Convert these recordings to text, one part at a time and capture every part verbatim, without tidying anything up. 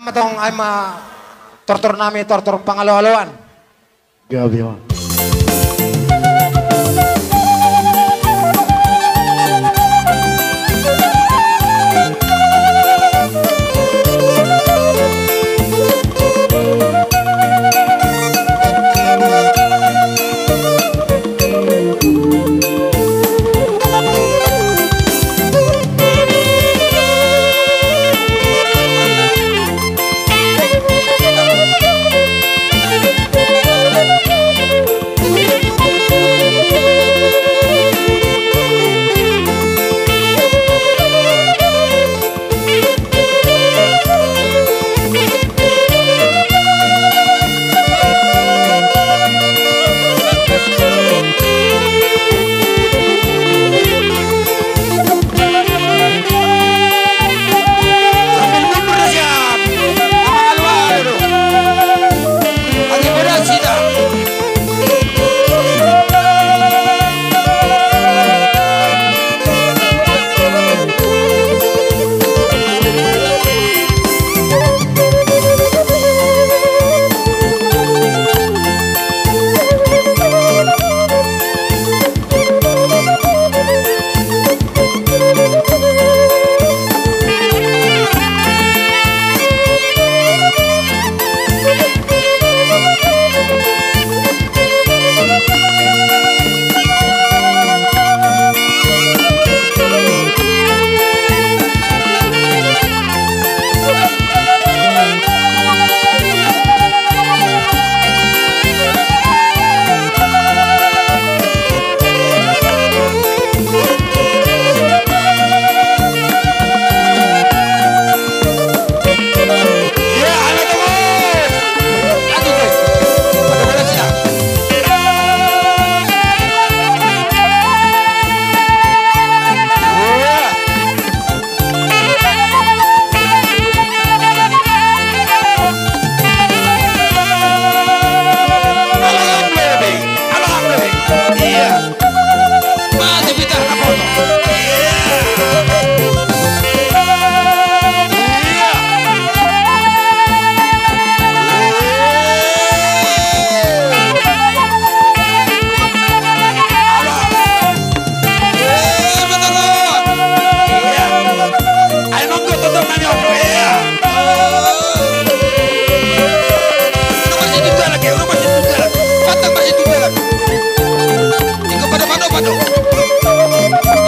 Patong ai ma tortor nami, tortor pangalo-aloan. Gabe ma.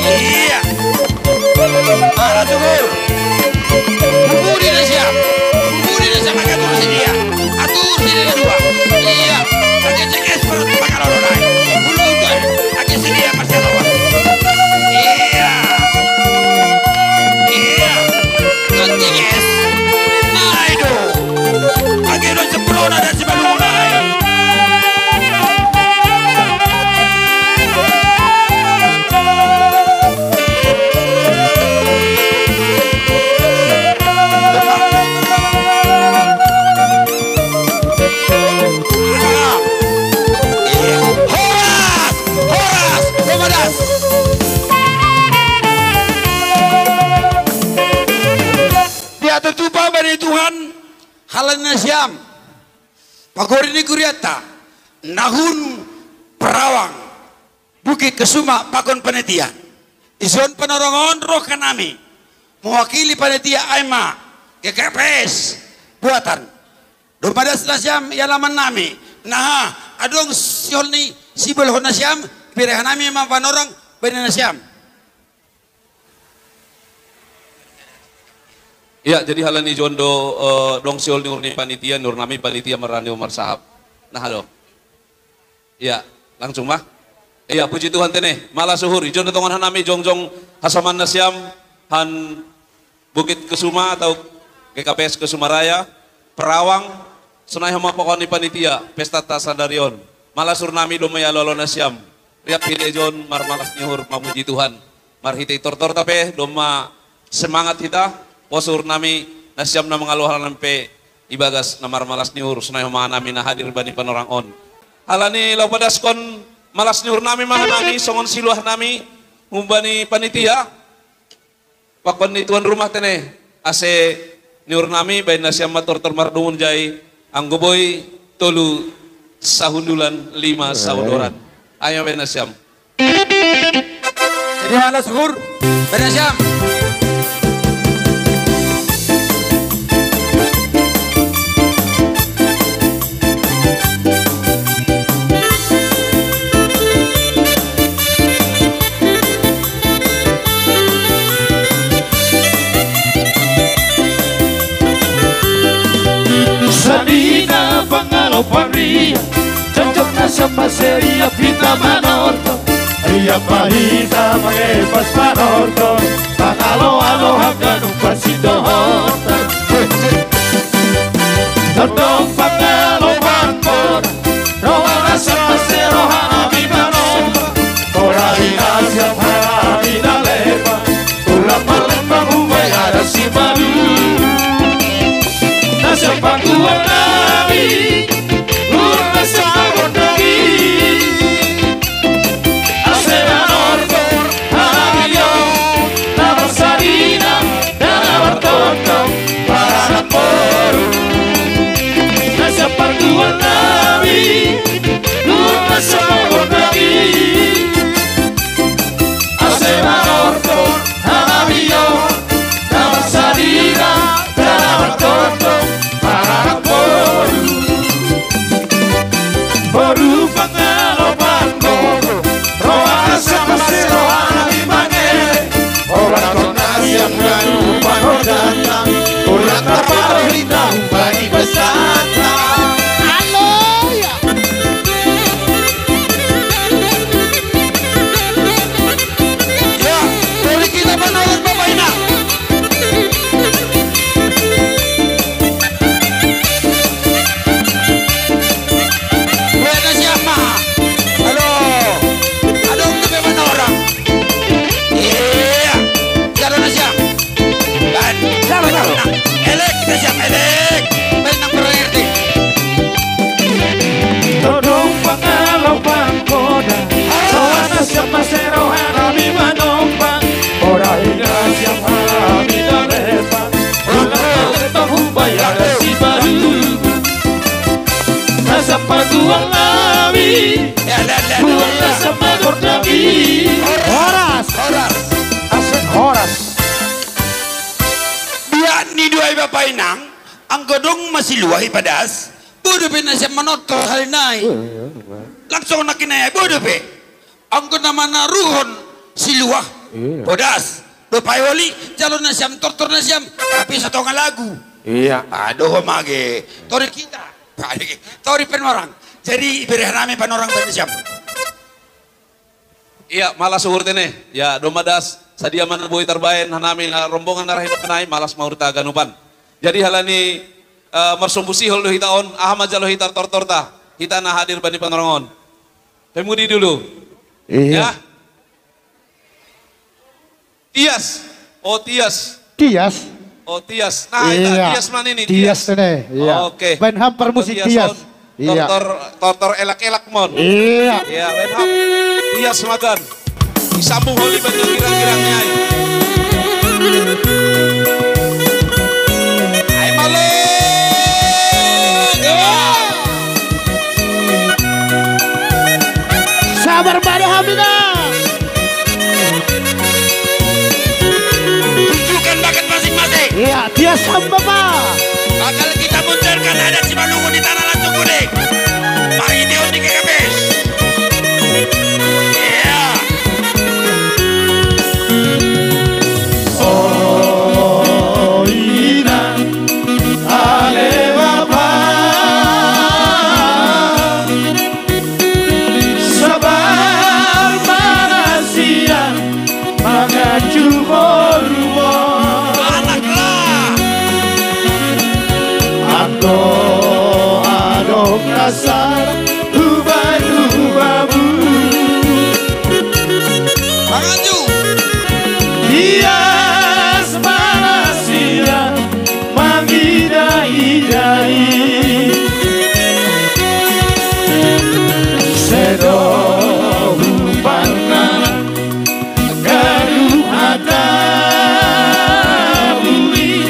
Iya. Ala tugur. Buburi na siam. Buburi na siam, ake atur si dia. Atur si dia dua. Iya. Ake cek es perut pakai lolo nai. Bulu utuh. Ake si dia pasti lawan. Iya. Iya. Ganti es. Nai do. Ake do sempurna dan sebelum nai. Horas! Horas! Pemadas! Dia tertupa bani Tuhan, halani na siam. Pagori ni gurianta, nahun Perawang, Bukit Kesuma pakon panitia. Ijon panorang on roh hanami. Mewakili panitia ai ma, G K P S, buatan. Domma das na siam i alaman nami. Nah, adong sihol ni sibolhon na siam, bere hanami ma panorang bani na siam. Iya, jadi halani ijon do, eh, dong sihol ni uhur ni panitia, ni uhur nami panitia marani marsahap. Nah, halo. Iya, langsung mah. Iya, puji Tuhan tene. Malas uhur, ijon do tongon hanami jongjong hasoman na siam, han Bukit Kesuma atau G K P S Kesuma Raya, Perawang, sonai homa pokon ni panitia, pesta ta sadari on. Malas uhur nami domma i alo-alo na siam. Riap hita ijon marmalas ni uhur mamuji Tuhan. Marhite i tortor ta pe, domma semangat hita, pos uhur nami, na siam na mangalo halani pe, ibagas na marmalas ni uhur, sonai homa nami na hadir bani panorang on. Halani laho padaskon malas ni uhur nami ma hanami, songon siluah nami, humbani panitia, pakon ni tuan rumah tene, ase Niur nami baen nasiam ma tortor mardumun jai, anggo boi tolu sahundulan lima saudoran. Ayo baen nasiam. Jadi halo suhur, baen nasiam. Sanina pangalo paria, cocok na sama seria pita manorto. Ia pahita mangepas panorto, pangalo-alo haganup pasidohota. Todong pangalo pangkora, roha na sama seroha nami manomba. Ora hina siap hara hina lepa, ulang malemba hubai ada si balu. Na siap pangkuan nami, ulang na siap pangkuan nami. Ase na norto, haragion, na marsadina, na martoto, para na poru. Na siap pangkuan nami, ulang na siap pangkuan nami. Ase na norto, haragion, na marsadina, na martoto, para na poru. Boru pangalo panggogo, roha na sama seroha nami mangele. Ora kona siap nganu panodata, ora taparo hita umpani besata. Halo, ya. Ya, dari kita panayan Bapak Inang. Buat siapa? Aduh. Aduh, itu memang orang. Iya. Jalan aja. Dan jalan, jalan. Elek, kita siap elek. Baik, nang berang R T. Todong pangalo pangkoda. Rohana siap masero hanami manompang. Ora hina siap hanami darepa. Ora lepa hubayar si baru. Rasa paguang nami. Buang rasa magor nami. Horas. Horas. Asik horas. Biak ni dua i Bapak Inang, anggo dong masiluah i padas. Bodo pe na siap manotor hali nai. Langsung na kinaya bodo pe. Anggo na manaruhon siluah. Iya. Bodas. Dopai holi, jalo na siam tortor na siam. Tapi satonga lagu. Iya. Aduh mage. Tori kita. Tori Panorang. Jadi ibere hanami Panorang baen siam. Iya, malas uhur tene. Ya, domma das sadia ma na boi tarbaen hanami na rombongan na rahi nai, malas ma uhurta haganupan. Jadi halani, eh, marsombu sihol do hita on, aha ma jalo hita tortorta, hita na hadir bani Panorang on. Pemudi dulu. Iya. Ya. Tias. Oh, Tias. Tias. Oh, Tias. Nah, iya. Tias mana ini? Tias ini. Iya. Oke. Baen ham parmusik Tias. Tias on. Iya. Tortor, tortor elak-elak mon. Iya. Iya, baen ham. Tias makan. Disambung holi baen girang-girangnya. Ayo, malu. Iya. Sabar, Pak Hamida. Tunjukkan bakat masing-masing. Iya, dia samba, Pak. Bakal kita munculkan adat Simalungun di Tanah Lantung Kuning. Mari, Dion di K K P. Iya. Oh, Ina. Ale Bapa, sabar manasian mangacu horbo. Anggo adong rasa hubai hubamu. Mangacu. Hias manasian mangida-idai. Sedo hupanna ganup hata bui.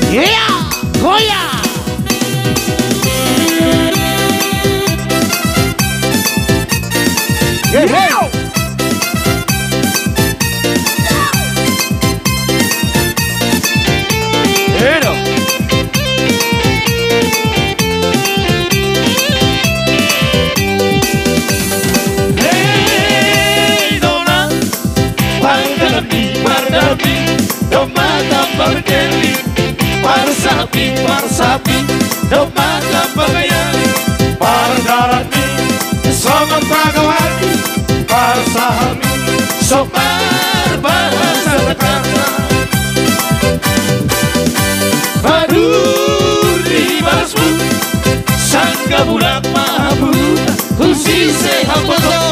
Yeah! Goya! Hey, hey! Hey, no. Hey, no, no. Pardami, pardami, domata pardami, parsapi, parsapi, domata pagayani, pardarami, sama pagawati, parsahami, somar bahasa Jakarta. Badur di balasmu, sangga bulak mahabuta, kusi sehapoto,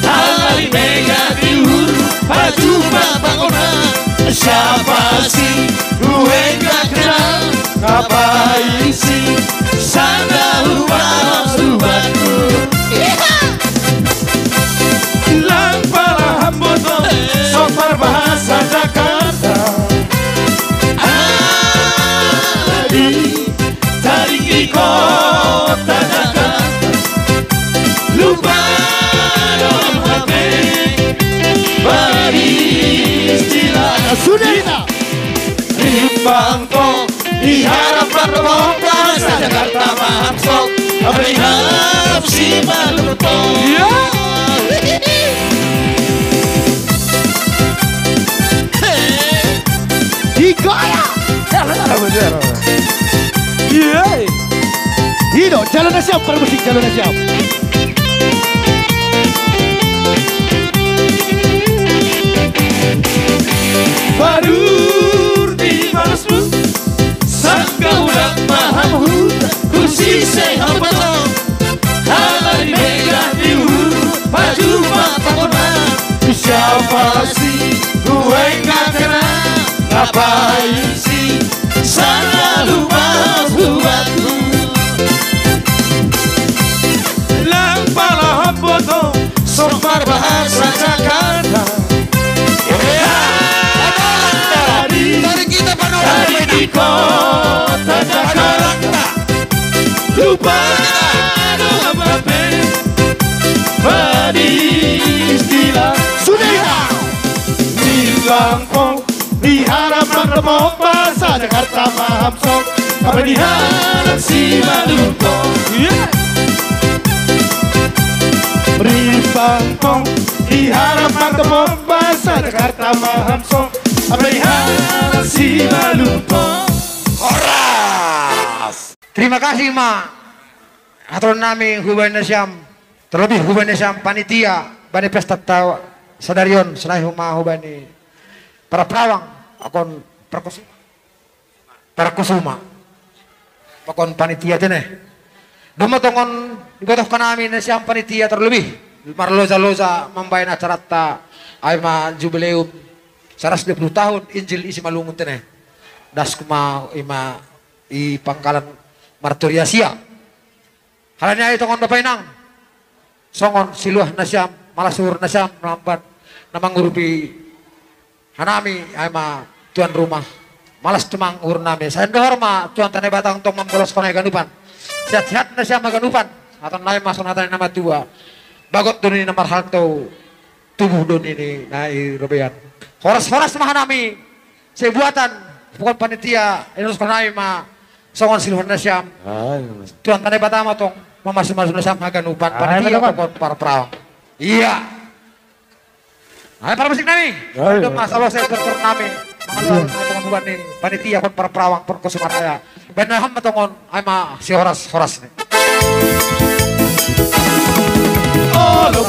Alari mega diuru, pajupa pangona, siapa si duenga kena, kapaisi, sana huba, hubaku. Lang pala hamboto, sopar bahasa Jakarta. Adi, tarik di kota Jakarta. Lupa dong H P. Beristilah. Sudah kita. Rimbang kok diharap berlomba bahasa Jakarta paham sok. Beriharap si malu kok. Ya. Digaya. Iya. Ido, jalan siap, para musik jalan siap. Badur di balasmu, sangga ulang mahamu, kusi sehabato, halai mega diuru, baju mata kona, siapa si, gue nggak kena, ngapain si, selalu bahas buatku. Lang pala hamboto, sopar bahasa Jakarta. Hari, hari kita panorama di kota Jakarta. Lupa nama pe, beristilah. Sudah. Bilang kong, diharap bertemu bahasa Jakarta paham sok. Apa diharap si malu kong. Iya. Rimbang kong, diharap bertemu bahasa Jakarta paham sok. Apa diharap si malu kong. Horas. Terima kasih, Ma. Atur nami hubani nasiam. Terlebih hubani nasiam panitia bani pesta tawa sadarion, selain huma hubani para perawang, akon perkusuma. Perkusuma. Pakon panitia tene. Doma tongon ibotoh kanami nasiam panitia terlebih marloza-loza mambaen acarata ai ma jubileum saratus dua puluh tahun Injil i Simalungun tene. Das kuma ima i pangkalan marturiasia. Halani ai tongon Bapa inang. Songon siluah nasiam, malas uhur nasiam, lamban, na mangurupi hanami, ai ma tuan rumah. Malas tumang uhur nami. Sai dohor ma Tuhanta Naibata tong mambaloskon haganupan. Sehat-sehat nasiam haganupan. Aton nami ma songon hata ni na matua. Bagot do ni na marhalto, tubuh do ni na i robean. Horas-horas ma hanami. Sebuatan, pokon panitia, inos hanami ma songon siluhon nasiam. Tuhanta Naibata ma tong mamasu-masu nasiam haganupan. Panitia, pokon parprawang. Iya. Ai para musik nami. Ai, ai. Doma salose tortor nami. Mangaluar ai tongon buan ni panitia pokon parprawang pokon kosumaraya. Baen nami ma tongon ai ma sihoras-horas ni. Olo,